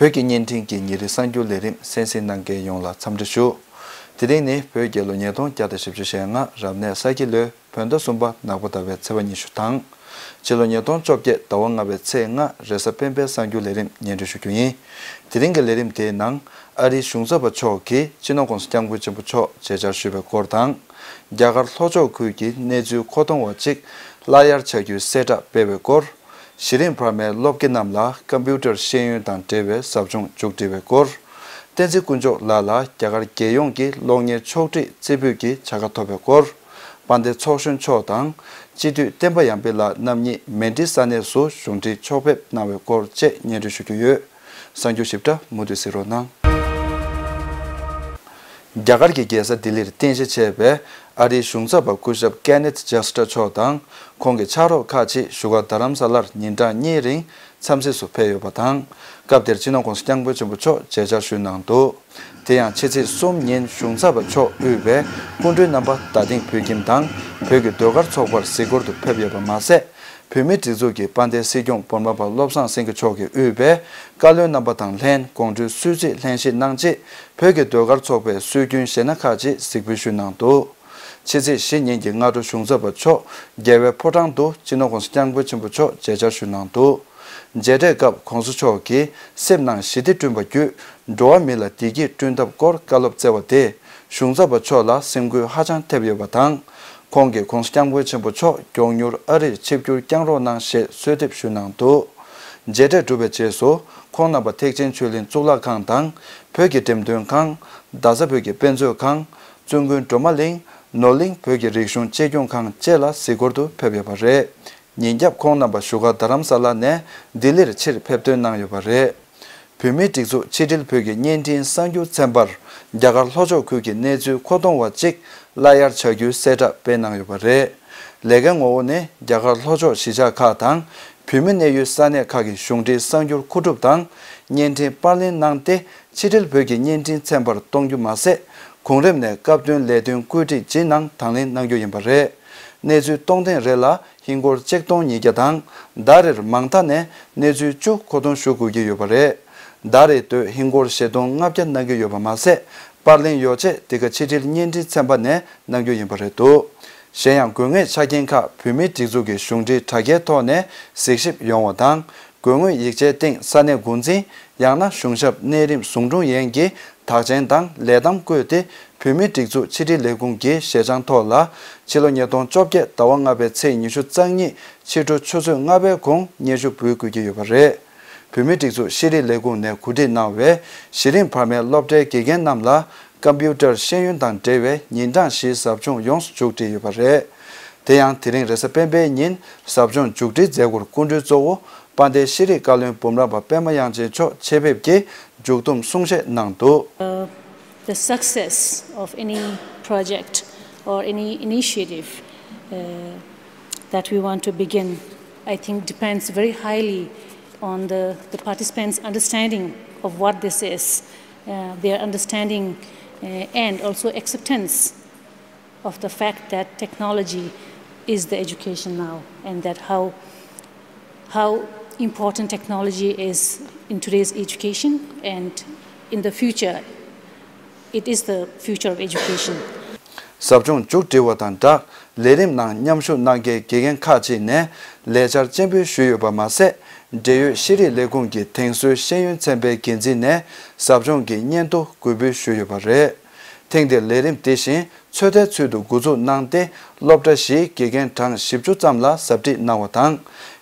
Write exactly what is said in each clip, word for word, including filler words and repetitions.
བོད་ཀྱི་བརྙན་འཕྲིན་གྱི་ཉིན་རེའི་གསར་འགྱུར་ལས་རིམ་གསན་གཟིགས་གནང་མཁན་ཡོངས་ལ་འཚམས་འདྲི་ཞུ། དེ་རིང་ནི་བོད་རྒྱལ་ལོ་ཉིས་སྟོང་བརྒྱ་དང་བཞི་བཅུ་ཞེ་ལྔ་རབ་གནས་ས་ཁྱི་ལོའི་བོད་ཟླ་གསུམ་པ་ནག་པོ་ཟླ་བའི་ཚེས་པ་ཉི་ཤུ་དང་། ཕྱི་ལོ་ཉིས་སྟོང་བཅོ་བརྒྱད་ཟླ་བ་ལྔ་པའི་ཚེས་ལྔ་རེས་གཟའ་སྤེན་པའི་གསར་འགྱུར་ལས་རིམ་སྙན་སྒྲོན་ཞུ་རྒྱུ་ཡིན། དེ་རིང་གི་ལས་རིམ་དེའི་ནང་ཨ་རིའི་གཞུང་ཚབ་པ་མཆོག་གིས་སྤྱི་ནོར་༸གོང་ས་༸སྐྱབས་མགོན་ཆེན་པོ་མཆོག་མཇལ་བཅར་ཞུས་པའི་སྐོར་དང་། རྒྱ་གར་ལྷོ་ཕྱོགས་ཁུལ་གྱི་གནས་ཚུལ་མཁོ་གཏོང་བ་གཅིག་གླ་གཡར་བྱ་རྒྱུའི་གསལ་བསྒྲགས་སྤེལ་བའི་སྐོར། གཞི་རིམ་བར་མའི་སློབ་དགེ་རྣམས་ལ་ཀམ་པུའུ་ཊར་ཤེས་ཡོན་དང་འབྲེལ་བའི་ཟབ་སྦྱོང་མཇུག་སྒྲིལ་བའི་སྐོར། བསྟན་འཛིན་དཀོན་མཆོག་ལགས་ལ་རྒྱ་གར་རྒྱལ་ཡོངས་ཀྱི་གློག་བརྙན་ཕྱོགས་སྒྲིག་རྩེ་ཕུད་ཀྱི་བྱ་དགའ་ཐོབ་པའི་སྐོར། དཔལ་ལྡན་ཚོགས་གཞོན་མཆོག་དང་སྤྱི་འཐུས་བསྟན་པ་ཡར་འཕེལ་ལགས་རྣམ་གཉིས་མན་ཌི་ས་གནས་སུ་གཞུང་འབྲེལ་ཕྱོགས་ཕེབས་གནང་བའི་སྐོར་བཅས་སྙན་སྒྲོན་ཞུ་རྒྱུ་ཡོད། གསར་འགྱུར་ཞིབ་ཕྲ་མུ་མཐུད་གཟིགས་རོགས་གནང་། རྒྱ་གར་གྱི་རྒྱལ་ས་ལྡི་ལིར་རྟེན་གཞི་བྱས་པའི་ཨ་རིའི་གཞུང་ཚབ་པ་སྐུ་ཞབས་ཀེ་ནེཐ་ཇེ་སི་ཊར་མཆོག་དང་ཁོང་གི་ཕྱག་རོགས་ཁག་ཅིག་བཞུགས་སྒར་རྡ་རམ་ས་ལར་ཉིན་གྲངས་གཉིས་རིང་འཚམས་གཟིགས་སུ་ཕེབས་ཡོད་པ་དང་། སྐབས་དེར་སྤྱི་ནོར་༸གོང་ས་༸སྐྱབས་མགོན་ཆེན་པོ་མཆོག་མཇལ་བཅར་ཞུས་གནང་འདུག་དེ་ཡང་ཕྱི་ཚེས་གསུམ་ཉིན་གཞུང་ཚབ་པ་མཆོག་དབུས་པའི་སྐུ་མགྲོན་རྣམ་པ་རྡ་སྟེང་བོད་ཁྱིམ་དང་བོད་ཀྱི་ཟློས་གར་ཚོགས་པར་གཟིགས་སྐོར་དུ་ཕེབས་ཡོད་པ་མ་ཟད། བོད་མིའི་སྒྲིག་འཛུགས་ཀྱི་དཔལ་ལྡན་སྲིད་སྐྱོང་འབུམ་རམས་པ་བློ་བཟང་སེང་གེ་མཆོག་གིས་དབུས་པའི་བཀའ་བློན་རྣམ་པ་དང་ལྷན་དགོང་དྲོའི་གསོལ་ཚིགས་ལྷན་བཞེས་གནང་རྗེས། བོད་ཀྱི་ཟློས་གར་ཚོགས་པའི་སྲོལ་རྒྱུན་གཞས་སྣ་ཁག་ཅིག་གཟིགས་འབུལ་ཞུས་གནང་འདུག་ཕྱི་ཚེས་བཞི་ཉིན་གྱི་སྔ་དྲོ་གཞུང་ཚབ་པ་མཆོག་རྒྱལ་བའི་ཕོ་བྲང་དུ་སྤྱི་ནོར་༸གོང་ས་༸སྐྱབས་མགོན་ཆེན་པོ་མཆོག་མཇལ་བཅར་ཞུས་གནང་འདུག་མཇལ་འཕྲད་སྐབས་༸གོང་ས་མཆོག་གིས་སེམས་ནང་ཞི་བདེ་བསྐྲུན་པ་བརྒྱུད། འགྲོ་བ་མི་ལ་བདེ་སྐྱིད་བསྐྲུན་ཐབས་སྐོར་བཀའ་སློབ་སྩལ་བ་དེས་གཞུང་ཚབ་པ་མཆོག་ལ་སེམས་འགུལ་ཧ་ཅང་ཐེབས་ཡོད་པ་དང་། ཁོང་གིས་༸གོང་ས་༸སྐྱབས་མགོན་ཆེན་པོ་མཆོག་མགྱོགས་མྱུར་ཨ་རིར་ཆིབས་བསྒྱུར་བསྐྱངས་རོགས་གནང་ཞེས་གསོལ་འདེབས་ཞུས་གནང་འདུག་མཇལ་འཕྲད་གྲུབ་པའི་རྗེས་སུ་ཁོང་རྣམ་པ་ཐེག་ཆེན་ཆོས་གླིང་གཙུག་ལག་ཁང་དང་བོད་ཀྱི་འགྲེམས་སྟོན་ཁང་། རྡ་ས་བོད་ཀྱི་དཔེ་མཛོད་ཁང་། བཙུན་དགོན་སྒྲོལ་མ་གླིང་། ནོར་གླིང་བོད་ཀྱི་རིག་གཞུང་གཅེས་སྐྱོང་ཁང་བཅས་ལ་གཟིགས་སྐོར་དུ་ཕེབས་ཡོད་པ་རེད། ཉིན་རྒྱབ་ཁོང་རྣམ་པ་བཞུགས་སྒར་རྡ་རམ་ས་ལ་ནས་ལྡི་ལིར་ཕྱིར་ཕེབས་ཐོན་གནང་ཡོད་པ་རེད། བོད་མིའི་སྒྲིག་འཛུགས་ཕྱི་དྲིལ་བོད་ཀྱི་བརྙན་འཕྲིན་གསར་འགྱུར་ཚན་པར་རྒྱ་གར་ལྷོ་ཕྱོགས་ཁུལ་གྱི་གནས་ཚུལ་མཁོ་གཏོང་བ་གཅིག་གླ་གཡར་བྱ་རྒྱུའི་གསལ་བསྒྲགས་སྤེལ་གནང་ཡོད་པ་རེད། ལས་ཀའི་ངོ་བོ་ནི་རྒྱ་གར་ལྷོ་ཕྱོགས་གཞིས་ཆགས་ཁག་དང་བོད་མི་གནས་ཡུལ་ས་གནས་ཁག་གི་གཞུང་འབྲེལ་གསར་འགྱུར་མཁོ་སྒྲུབ་དང་བརྙན་འཕྲིན་པར་ལེན་གནང་སྟེ། ཕྱི་དྲིལ་བོད་ཀྱི་བརྙན་འཕྲིན་ཚན་པར་གཏོང་རྒྱུ་མ་ཟད། གོང་རིམ་ནས་སྐབས་བསྟུན་ལས་དོན་བཀོད་སྒྲིག་ཇི་གནང་དང་ལེན་གནང་རྒྱུ་ཡིན་པ་རེད། གནས་ཚུལ་གཏོང་ཐེངས་རེ་ལ་ཧིན་སྒོར་ཆིག་སྟོང་ཉིས་བརྒྱ་དང་ཟླ་རེར་མང་མཐའ་ནས་གནས་ཚུལ་བཅུ་མཁོ་གཏོང་ཞུ་དགོས་ཀྱི་ཡོད་པ་རེད། ཟླ་རེའི་དོད་ཧིན་སྒོར་བཞི་སྟོང་ལྔ་བརྒྱ་གནང་རྒྱུ་ཡོད་པ་མ་ཟད། པར་ལེན་ཡོ་ཆས་འདི་ག་ཕྱི་དྲིལ་བརྙན་འཕྲིན་ཚན་པ་ནས་གནང་རྒྱུ་ཡིན་པ་རེད་འདུག་གཞན་ཡང་དགོས་ངེས་ཆ་རྐྱེན་ཁག་བོད་མིའི་སྒྲིག་འཛུགས་ཀྱི་གཞུང་འབྲེལ་དྲ་རྒྱའི་ཐོག་ནས་གཟིགས་ཞིབ་ཡོང་བ་དང་། དགོས་ངེས་ཡིག་ཆའི་སྟེང་ས་གནས་འགོ་འཛིན། ཡང་ན་གཞུང་ཞབས་གནས་རིམ་ཟུང་དྲུང་ཡན་གྱི་དག་མཆན་དང་ལས་ཐམ་བཀོད་དེ། བོད་མིའི་སྒྲིག་འཛུགས་ཕྱི་དྲིལ་ལས་ཁུངས་ཀྱི་ཞལ་བྱང་ཐོག་ལ། ཕྱི་ལོ་ཉིས་སྟོང་བཅོ་བརྒྱད་ཟླ་བ་ལྔ་པའི་ཚེས་ཉི་ཤུ་རྩ་གཉིས་ཕྱི་དྲོ་ཆུ་ཚོད་ལྔ་པའི་གོང་སྙན་ཞུ་འབུལ་དགོས་ཀྱི་ཡོད་པ་རེད། བོད་མིའི་སྒྲིག་འཛུགས་ཕྱི་དྲིལ་ལས་ཁུངས་ནས་གོ་སྒྲིག་གནང་བའི་གཞི་རིམ་བར་མའི་སློབ་གྲྭའི་དགེ་རྒན་རྣམས་ལ། ཀམ་པུའུ་ཊར་ཤེས་ཡོན་དང་འབྲེལ་བའི་ཉིན་གྲངས་བཞིའི་ཟབ་སྦྱོང་ཡོངས་སུ་མཇུག་སྒྲིལ་ཡོད་པ་རེད། དེ་ཡང་དེ་རིང་རེས་གཟའ་སྤེན་པའི་ཉིན་ཟབ་སྦྱོང་མཇུག་སྒྲིལ་མཛད་སྒོར་སྐུ་མགྲོན་གཙོ་བོ་དཔལ་ལྡན་ཤེས་རིག་བཀའ་བློན་འབུམ་རམས་པ་པད་མ་དབྱངས་ཅན་མཆོག་ཆེད་ཕེབས་ཀྱིས་མཇུག་བསྡོམས་གསུང་བཤད་གནང་འདུག The success of any project or any initiative uh, that we want to begin, I think, depends very highly on the, the participants' understanding of what this is, uh, their understanding uh, and also acceptance of the fact that technology is the education now, and that how how important technology is in today's education, and in the future it is the future of education. ཟབ་སྦྱོང་མཇུག་སྒྲིལ་བ་དང་སྦྲགས། ལས་རིམ་ནང་མཉམ་ཞུགས་གནང་མཁན་དགེ་རྒན་ཁག་ཅིག་ནས་ལས་འཆར་སྤྱན་འབུལ་ཞུས་ཡོད་པ་མ་ཟད། འབྲེལ་ཡོད་ཤེས་རིག་ལས་ཁུངས་ཀྱི་དེང་སྲོལ་ཤེས་ཡོན་ཚན་པའི་འགན་འཛིན་ནས་ཟབ་སྦྱོང་གི་སྙན་ཐོ་འགོད་འབུལ་ཞུས་ཡོད་པ་རེད། ཐེངས་འདིར་ལས་རིམ་དེ་བཞིན་ཚོད་ལྟའི་ཚུལ་དུ་འགོ་འཛུགས་གནང་སྟེ། སློབ་གྲྭ་བཞིའི་དགེ་རྒན་གྲངས་བཞི་བཅུ་ཙམ་ལ་ཟབ་ཁྲིད་གནང་བ་དང་།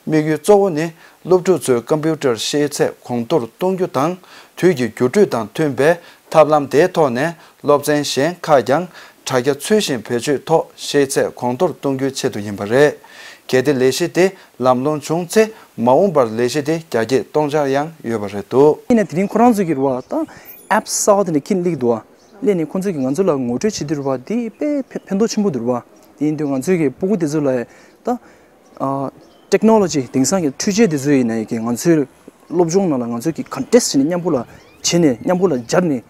དམིགས་ཡུལ་གཙོ་བོ་ནི། སློབ་ཕྲུག་ཚོའི་ཀམ་པུའུ་ཊར་ཤེས་ཚད་གོང་མཐོར་གཏོང་རྒྱུ་དང་། དུས་ཀྱི་འགྱུར་འགྲོས་དང་མཐུན་པའི་ཐབས་ལམ་དེའི་ཐོག་ནས་སློབ་ཚན་གཞན་ཁག་ཀྱང་དྲ་རྒྱ་ཚུལ་བཞིན་བེད་སྤྱོད་ཐོག་ཤེས་ཚད་གོང་མཐོར་གཏོང་རྒྱུའི་ཆེད་དུ་ཡིན་པ་རེད། གལ་ཏེ་ལས་གཞི་དེ་ལམ་ལྷོང་བྱུང་ཚེ། མ་འོངས་པར་ལས་གཞི་དེ་རྒྱ་སྐྱེད་གཏོང་འཆར་ཡང་ཡོད་པ་རེད་འདུག་ཡིན་ན་དེ་རིང་ཁོ་རང་ཚོ་གི་རེད་བ། ད་ཨེབ་གསར་པ་དེ་འདྲ་ཁྱེར་སླེབས་འདུག་བ། སླེབས་ནས་ཁོང་ཚོ་གིས་ང་ཚོ་ལ་ངོ་སྤྲོད་བྱེད་དུས་རེད་བ། དེ་དཔེ་ཕན་ཕན་ཐོགས་ཆེན་པོ་འདུག་རེད་བ། དེ་ཡིན་དུས་ང་ཚོ་གི་སྤུ་གུ་དེ་ཚོ་ལ་ད། ཨ། ཊེག་ནོ་ལོ་ཇི་དེང་སང་གི་འཕྲུལ་ཆས་དེ་ཚོ་ཡིན་ནའི་གི་ང་ཚོའི་སློབ་སྦྱོང་ནང་ལ་ང་ཚོས་ཀྱི་ཀོན་ཊེག་སི་བྱས་ནས་མཉམ་པོ་ལ་བྱས་ནས་མཉམ་པོ་ལ་སྦྱར་ནས་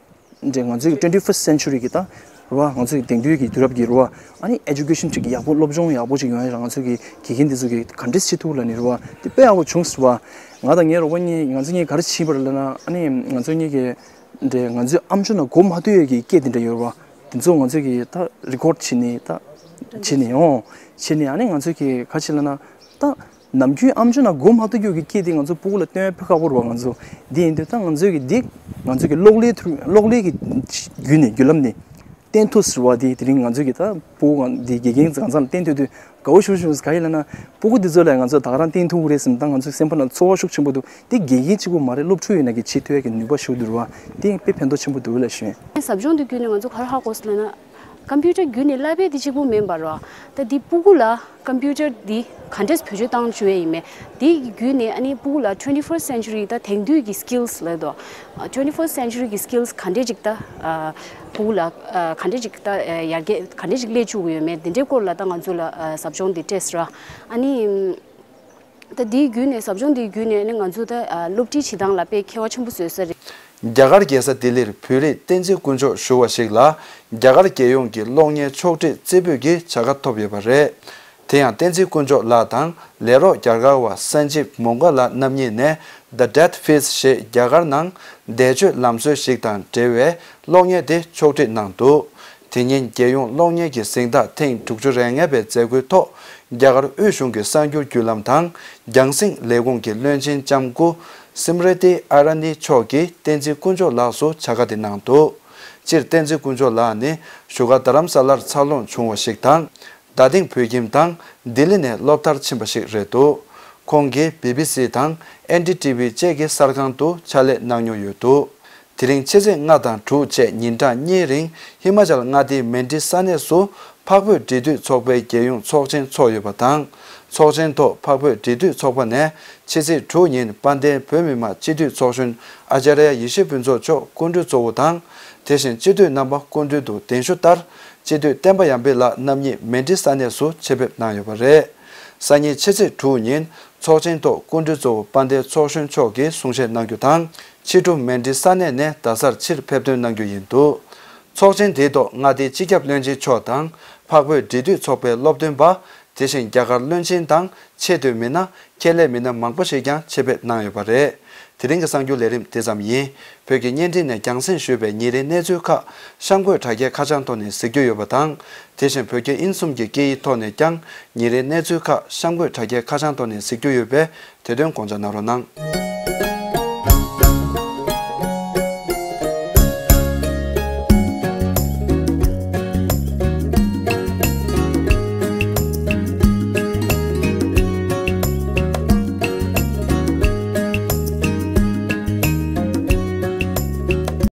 འདྲ་ང་ཚོའི་གི་ཊུ་ཝེན་ཊི་ཕར་སི་ཊི་སེན་ཅུ་རི་གི་ད་ རེད་བ། ང་ཚོའི་དེང་དུས་ཀྱི་དུས་རབས་ཀྱི་རེད་བ། ཨ་ནི་ཨེ་ཌུ་ཀེ་ཤན་ཅིག་ཡག་པོ་སློབ་སྦྱོང་ཡག་པོ་ཅིག་ཡོང་ཡ་ལ་ང་ཚོ་གི་དགེ་རྒན་དེ་ཚོ་གི་ག་འདྲས་བྱེད་ཐུབ་ལབ་ནི་རེད་བ། དེ་དཔེ་ཡག་པོ་བྱུང་སོང་བ། ང་དང་ངའི་རོགས་པ་གཉིས་ང་ཚོ་གཉིས་ག་རེ་བྱས་པ་རེད་ལབ་ན། ཨ་ནི་ང་ཚོ་གཉིས་ཀྱི་འདྲེ་ང་ཚོའི་ཨམ་ཅོག་ནང་གོ་མ་ཐུབ་ཡས་ཀྱི་སྐད་དེ་འདྲ་ཡོད་རེད་བ། དེ་ཚོ་ང་ཚོས་ཀྱི་ད་རི་ཀོཌ་བྱས་ནས་ད་བྱས་ནས་ཡོང་བྱས་ནས། ཨ་ནི་ང་ཚོས་ཀྱི་ག་བྱས་ལབ་ན། ད་ནམ་རྒྱུན་ཨམ་ཅོག་ནང་གོ་མ་ཐུབ་རྒྱུ་གི་སྐད་དེ་ང་ཚོ་སྤུ་གུ་ལ་སྟོན་ཡ་དཔེ་ཁག་པོ་རེད་བ། ང་ཚོ་འདི་ཡིན་དུས་ད་ང་ཚོས་ཀྱི་འདི་ང་ཚོས་ཀྱི་གློག་ཀླད་ཐུ་གློག་ཀླད་ཀྱི་བརྒྱུད་ནས་བརྒྱུད་ལམ་ནས་བསྟན་ཐུབ་ཟེར་བ། དེ་དེ་རིང་ང་ཚོས་ཀྱི་ད་སྤུ་གུ་འདི་དགེ་རྒན་གང་ཚང་ལ་བསྟན་ཐུབ་དུས་དགའ་བོ་ཞུ་ཞུ། ག་ཡིན་ལབ་ན། སྤུ་གུ་འདི་ཚོ་ལ་ང་ཚོ་ད་ག་རང་བསྟན་ཐུབ་ཀྱི་རེད་བསམ། ད་ང་ཚོའི་སེམས་པ་ནང་ཚོར་བ་ཤུགས་ཆེན་པོ་འདུག་དེ་དགེ་རྒན་གཅིག་པུ་མ་རེད། སློབ་ཕྲུག་ཡིན་ན་གི་བྱེད་ཐུབ་ཡ་གི་ནུས་པ་ཞིག་འདུག་རེད་བ། དེ་དཔེ་ཕན་ཐོགས་ཆེན་པོ་འདུག་ལབ་ཞུ་ཡིན། ཟབ་སྦྱོང་འདི་བརྒྱུད་ནས་ང་ཚོ་ག་རེ་ཧ་གོ་སོང་ལབ་ན། ཀམ་པུ་ཊར་བརྒྱུད་ནས་བསླབ་པའི་དེ་གཅིག་པུ་མིན་པ་རེད་བ། ད་འདི་སྤུ་གུ་ལ་ཀམ་པུ་ཊར་འདི་ག་འདྲས་བེད་སྤྱོད་བཏང་བཅུག་ཡ་ཡིན་མེད། དེ་བརྒྱུད་ནས་ཨ་ནི་སྤུ་གུ་ལ་ཊུ་ཝེན་ཊི་ཕར་སི་ཊི་སེན་ཅུ་རི་ད་དེང་དུས་ཀྱི་སི་ཀིལ་སི་ལབ་དོ། ཊུ་ཝེན་ཊི་ཕར་སི་ཊི་སེན་ཅུ་རི་གི་སི་ཀིལ་སི་ག་འདྲས་ཅིག་ད་ཨ་སྤུ་གུ་ལ་ཨ་ག་འདྲས་ཅིག་ད་ཨ་ཡར་རྒྱས་ག་འདྲས་ཅིག་སླེབས་བཅུག་གི་ཡོད་མེད། དེ་འདྲའི་སྐོར་ལ་ད་ང་ཚོ་ལ་ཨ་ཟབ་སྦྱོང་འདི་སྤྲད་སོང་ར། ཨ་ནི་ད་དེའི་བརྒྱུད་ནས་ཟབ་སྦྱོང་དེའི་བརྒྱུད་ནས་ཨ་ནི་ང་ཚོ་ད་ཨ་སློབ་ཁྲིད་བྱེད་སྟངས་ལ་དཔེ་ཁྱད་པར་ཆེན་པོ་བཟོས་ས་རེད། རྒྱ་གར་རྒྱལ་ས་ལྡི་ལིར་བོད་རིགས་བསྟན་འཛིན་དཀོན་མཆོག་ཞུ་བ་ཞིག་ལ་རྒྱ་གར་རྒྱལ་ཡོངས་ཀྱི་གློག་བརྙན་ཕྱོགས་སྒྲིག་རྩེ་ཕུད་ཀྱི་བྱ་དགའ་ཐོབ་ཡོད་པ་རེད། དེ་ཡང་བསྟན་འཛིན་དཀོན་མཆོག་ལགས་དང་ལས་རོགས་རྒྱ་གར་བ་སན་ཇིབ་མོང་ག་ལགས་རྣམ་གཉིས་ནས། The Death Face ཞེས་རྒྱ་གར་ནང་འདས་མཆོད་ལམ་སྲོལ་ཞིག་དང་འབྲེལ་བའི་གློག་བརྙན་དེ་ཕྱོགས་སྒྲིག་གནང་འདུག་དེ་ཉིན་རྒྱལ་ཡོངས་གློག་བརྙན་གྱི་གཟེངས་རྟགས་ཐེངས་དྲུག་ཅུ་རེ་ལྔ་པའི་མཛད་སྒོའི་ཐོག་རྒྱ་གར་དབུས་གཞུང་གི་གསར་འགྱུར་བརྒྱུད་ལམ་དང་རྒྱང་སྲིང་ལས་ཁུངས་ཀྱི་བློན་ཆེན་ལྕམ་སྐུ་སི་མྲི་ཏི་ཨ་ར་ནི་མཆོག་གིས་བསྟན་འཛིན་དཀོན་མཆོག་ལགས་སུ་བྱ་དགའ་དེ་གནང་འདུག་སྤྱིར་བསྟན་འཛིན་དཀོན་མཆོག་ལགས་ནི་བཞུགས་སྒར་རྡ་རམ་ས་ལར་འཚར་ལོངས་བྱུང་བ་ཞིག་དང་། རྡ་སྟེང་བོད་ཁྱིམ་དང་ལྡི་ལི་ནས་སློབ་མཐར་ཕྱིན་པ་ཞིག་རེད་འདུག་ཁོང་གིས་བི་བི་སི་དང་ཨེན་ཌི་ཊི་བི་བཅས་ཀྱི་གསར་ཁང་དུ་ཕྱག་ལས་གནང་མྱོང་ཡོད་འདུག་དེ་རིང་ཕྱི་ཚེས་ལྔ་དང་དྲུག་བཅས་ཉིན་གྲངས་གཉིས་རིང་ཧི་མ་ཅལ་མངའ་སྡེའི་མན་ཌི་ས་གནས་སུ་འཕགས་བོད་འབྲེལ་མཐུད་ཚོགས་པའི་རྒྱལ་ཡོངས་ཚོགས་ཆེན་འཚོགས་ཡོད་པ་དང་། ཚོགས་ཆེན་ཐོག་འཕགས་བོད་འབྲེལ་མཐུད་ཚོགས་པ་ནས་ཕྱི་ཚེས་དྲུག་ཉིན་དཔལ་ལྡན་བོད་མི་མང་སྤྱི་འཐུས་ཚོགས་གཞོན་ཨ་ཙརྱ་ཡེ་ཤེས་ཕུན་ཚོགས་མཆོག་སྐུ་མགྲོན་གཙོ་བོ་དང་། དེ་བཞིན་སྤྱི་འཐུས་རྣམ་པ་སྐུ་མགྲོན་དུ་གདན་ཞུ་ལྟར། སྤྱི་འཐུས་བསྟན་པ་ཡར་འཕེལ་ལགས་རྣམ་གཉིས་མན་ཌི་ས་གནས་སུ་ཆེད་ཕེབས་གནང་ཡོད་པ་རེད། སང་ཉིན་ཕྱི་ཚེས་དྲུག་ཉིན་ཚོགས་ཆེན་ཐོག་སྐུ་མགྲོན་གཙོ་བོ་དཔལ་ལྡན་ཚོགས་གཞོན་མཆོག་གིས་གསུང་བཤད་གནང་རྒྱུ་དང་། ཕྱི་དྲོ་མན་ཌི་ས་གནས་ནས་རྡ་སར་ཕྱིར་ཕེབས་ཐོན་གནང་རྒྱུ་ཡིན་འདུག་ཚོགས་ཆེན་དེའི་ཐོག་མངའ་སྡེའི་སྤྱི་ཁྱབ་བློན་ཆེན་མཆོག་དང་འཕགས་བོད་འབྲེལ་མཐུད་ཚོགས་པའི་སློབ་སྟོན་པ། དེ་བཞིན་རྒྱ་གར་བློན་ཆེན་དང་ཆེས་མཐོའི་མི་སྣ། ཁྱད་ལས་མི་སྣ་མང་པོ་ཞིག་ཀྱང་ཆེད་ཕེབས་གནང་ཡོད་པ་རེད། དེ་རིང་གི་གསར་འགྱུར་ལས་རིམ་དེ་ཙམ་ཡིན། བོད་ཀྱི་བརྙན་འཕྲིན་ནས་རྒྱང་སྲིང་ཞུས་པའི་ཉིན་རེའི་གནས་ཚུལ་ཁག་གཤམ་འཁོད་དྲ་རྒྱའི་ཁ་བྱང་ཐོག་ནས་གཟིགས་རྒྱུ་ཡོད་པ་དང་། དེ་བཞིན་བོད་རྒྱ་དབྱིན་གསུམ་གྱི་སྐད་ཡིག་ཐོག་ནས་ཀྱང་ཉིན་རེའི་གནས་ཚུལ་ཁག་གཤམ་འཁོད་དྲ་རྒྱའི་ཁ་བྱང་ཐོག་ནས་གཟིགས་རྒྱུ་ཡོད་པས་དེ་དོན་དགོངས་འཇགས་གནང་རོགས་གནང་།